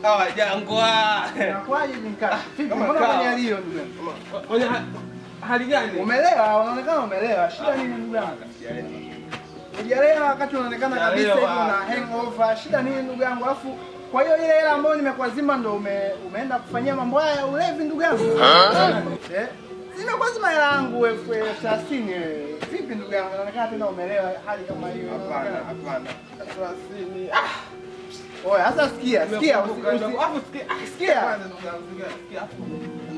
Ah, jangwa. Inakuwaje mkaka? Vipi mbona kwenye hali hiyo ndugu yangu? Kwenye hali gani? Umelewa, unaonekana umelewa. Shida nini ndugu yangu? Hujalewa wakati unaonekana kabisa hivi una hangover. Shida nini ndugu yangu? Alafu kwa hiyo ile hela ambayo nimekuazima ndo umeenda kufanyia mambo haya ya ulevi ndugu yangu? Eh? Nimekuazima hela yangu 30,000. Vipi ndugu yangu? Unaonekana tena umelewa hali kama hiyo. Hapana, hapana. 30. Ah. Oya, sasa sikia, sikia, sikia. Kwanza ndugu yangu, sikia.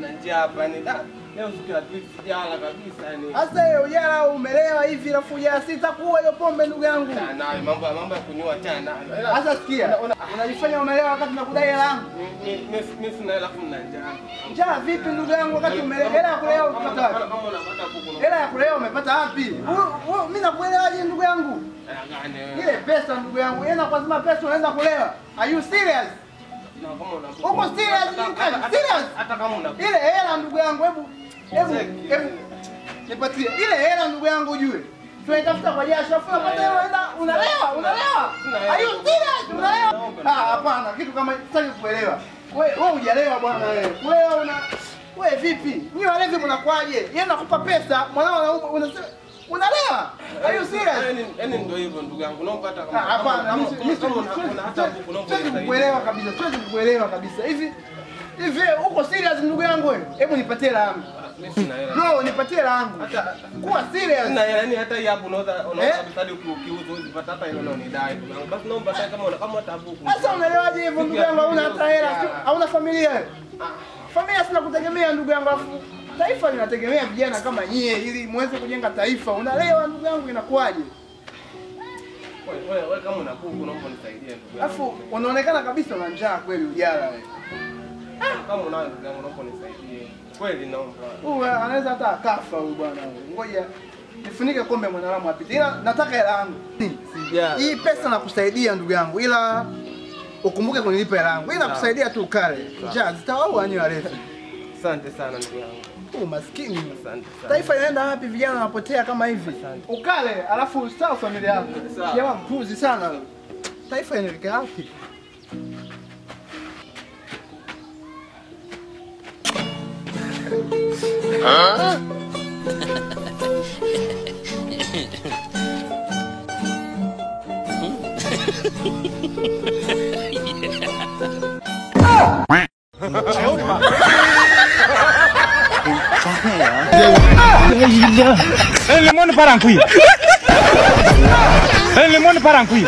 Na njaa hapa ni da. Leo siku ya pili sijala kabisa yani. Sasa hiyo ujala umelewa hivi alafu ujala sitakuwa hiyo pombe ndugu yangu. Tana, mambo ya kunywa tena. Sasa sikia, unajifanya umelewa wakati nakudai hela yangu. Mimi sina hela afu na njaa. Njaa vipi ndugu yangu wakati umelewa? Hela ya kulewa umepata wapi? Kama unapata kuku. Hela ya kulewa umepata wapi? Mimi nakuelewaje ndugu yangu? Ile pesa ndugu yangu, yeye anakuazima pesa unaanza kulewa. Are you serious? Na kama una uko serious ndugu? Serious? Hata kama una ile hela ndugu yangu, hebu nipatie ile hela ndugu yangu ujue. Tunaitafuta kwa jasho, afu unapata hela unaenda unalewa, unalewa. Are you serious? Unalewa? Ah, hapana, kitu kama sitaki kuelewa. Wewe hujalewa bwana wewe. Wewe una wewe vipi? Nyinyi walevi mnakuaje? Yeye anakupa pesa, mwanao unasema unalewa? Are you serious? Yaani ndio hivyo ndugu yangu. Naomba hata kama hapana, mimi siwezi kukuelewa kabisa. Siwezi kukuelewa kabisa. Hivi hivi uko serious ndugu yangu wewe? Hebu nipatie hela yangu. Mimi sina hela. Bro, nipatie hela yangu. Hata kuwa serious. Sina hela, yani hata hii hapo unaweza kabisa hadi ukiuza huwezi pata hata ile unaonidai ndugu yangu. Basi naomba hata kama hata buku. Sasa unaelewaje hivyo ndugu yangu? Hauna hata hela, hauna familia wewe. Familia sina kutegemea ndugu yangu, afu taifa linategemea vijana kama nyie ili muweze kujenga taifa. Unalewa ndugu yangu inakuwaje? Wewe kama una kuku naomba unisaidie ndugu yangu. Afu unaonekana kabisa una njaa kweli ujala wewe. Kama unayo ndugu yangu naomba unisaidie. Kweli naomba. Huyu anaweza hata akafa huyu bwana huyu. Ngoja nifunike kombe mwanadamu apite. Ila nataka hela yangu. Sijala. Hii pesa nakusaidia ndugu yangu ila ukumbuke kunilipa hela yangu. Ila nakusaidia tu ukale. Njaa zitawaua nyinyi walevi. Asante sana ndugu yangu. Umaskini. Asante sana. Taifa inaenda wapi vijana wanapotea kama hivi? Ukale alafu usahau familia yako. Jamaa mpuzi sana. Taifa inaelekea wapi? Le monde part en couille. Le monde part en couille.